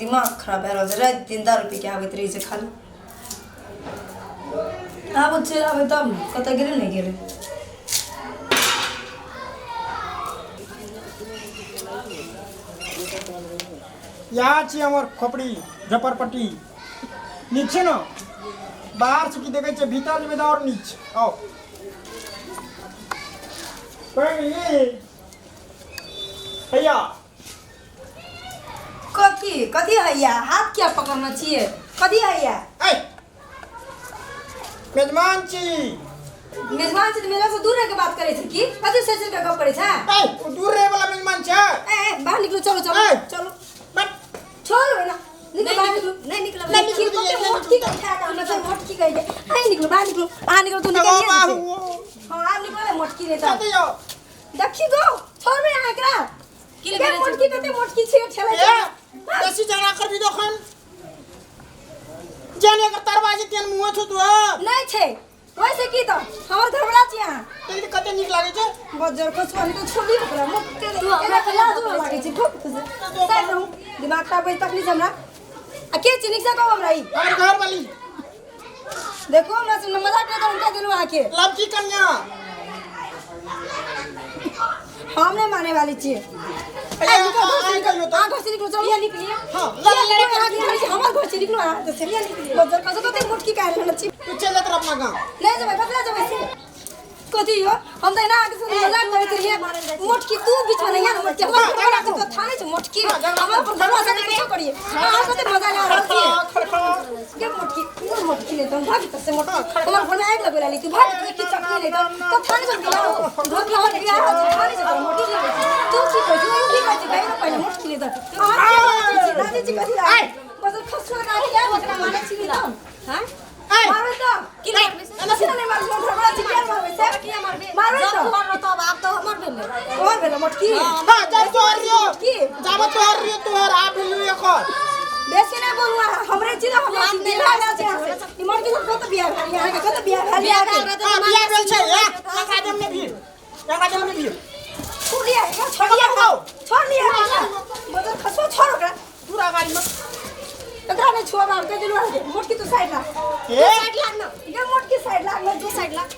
दिमाग खराब भए रहल छै। राति दिन दारू पी के आबैत रहै छै खाली। आब चलि आबै तब ने, कतऽ गेलै नहि गेलै। यहाँ छी हमर खोपड़ी झपरपट्टी। नीक छै ने? बाहर से की देखै छै, भीतर जेबै तऽ आओर नीक छै। आउ हैया। कथी कथी हैया? हाथ किया पकड़ने छियै? कथी हैया? ऐ मेजबान छी। मेजबान छै तऽ मेजबान से दूर रह के बात करै छै की? कथी सोचि के गप करै छै? ऐ ओ दूर रहे वाला मेजबान छै। ए ए, बाहर निकलू, चलू चलू। ऐ। चलू। बट छोड़ू ना, निकलू बाहर, निकलू। नहीं निकलब। नहीं निकलू, कते मोटकी के उठा के हमरा सब मोटकी कहि के। आई निकलू, बाहर निकलू, आ निकलू तू, निकल। बाहु। हां, आब निकल मोटकी नहीं चलते तऽ जाओ। देखी गो, छोड़बे अहाँ एकरा? की के मोटकी, कते मोटकी छै ठेले ए बेसी झगड़ा करबी तखन जाने एकर तरबा छै तेन मुँह छौ तू। नहीं छै वैसे की तऽ हमर घरवला छी अहाँ। तऽ कते नीक लागै छै। बज्जर कछुआ नहीं तो छोड़ी ओकरा मुख के। तू हमरा एना खिलाफ लाजो बोलै लागै छै। भूख साइड रहू, दिमाग खराब होय तखनी से हमरा। आ के छी? नीक से कहू हमरा ई। हमर घर वाली। देखो, हमरा से मजाक नहीं करू, कह देलू अहाँके। लड़की कन्या। हम नहीं माने वाली छियै। ए, निकलो घर से, आ, निकलो। निकलो तऽ। अहाँ घर से निकलो, चलो निकलिए। हाँ, हमर घर से निकलो अहाँ से। बज्जर कछुआ, कते मोटकी काटि लेने छी। तू चल जात अपना गाँव। नहीं जेबै, कतरा जेबै से? कथी यो? हम तऽ एना अहाँके संगे मजाक करैत रहियै। मोटकी तू बीच में नहीं आन मोटकी। हमर घरवला छै तऽ थाने छै मोटकी। हमर अपन घरवला साथे कुछो करिए। अहाँ कते मजा लगा रहल छियै। खड़खड़ा। के मोटकी, कोन मोटकी? नहीं तऽ भाग से मोटकी। हमर घर में आगि लगबै लाली, तू भाग की चटनी नहीं तऽ तऽ थाने छै बियाह घर के। हमर बियाह छै, थाने छै तोरा मोटकी। तू की कहै छी? तू की कहै छी? कहि ने पहिले मोटकी नहीं तऽ अहाँ के बाजै छी? बाजै छी कथी लागे? बस खसुआ ना के ओकरा मानै छी तऽ हां। ऐ मारबै तऽ की मारबै से? एना सीधा नहीं मारबै, घरवला छी, किया मारबै से? किया मारबे? मारबै जब तऽ। तोहर रहतो आब तो हमर भेलै। कोन भेलै मोटकी? हाँ, जब तोहर रियो। मोटकी। जाब तोहर रियो, तोहर आ भेलु एकर। बेसी नहीं बोलू अहाँ, हमरे छी ना, हमरा छी, बियाह भेल छै अहाँ से। ई मोटकी सब कतऽ बियाह भेल? अहाँके कतऽ बियाह भेल? बियाह भेल रहतै हाँ तऽ बियाह भेल छै। ए एकरा देम ने भीड़, एकरा देम ने भीड़। छोड़ लिया एकरा, छोड़ लिया, छोड़ लिया एकरा। बदल खसो, छोड़ ओकरा। दूर अगाडि मत। एकरा नहीं छुआ, बाप कह देलु अहाँके। मोटकी तू साइड लाग। ए साइड लाग ना। ये मोटकी साइड लाग ना। तू साइड लाग।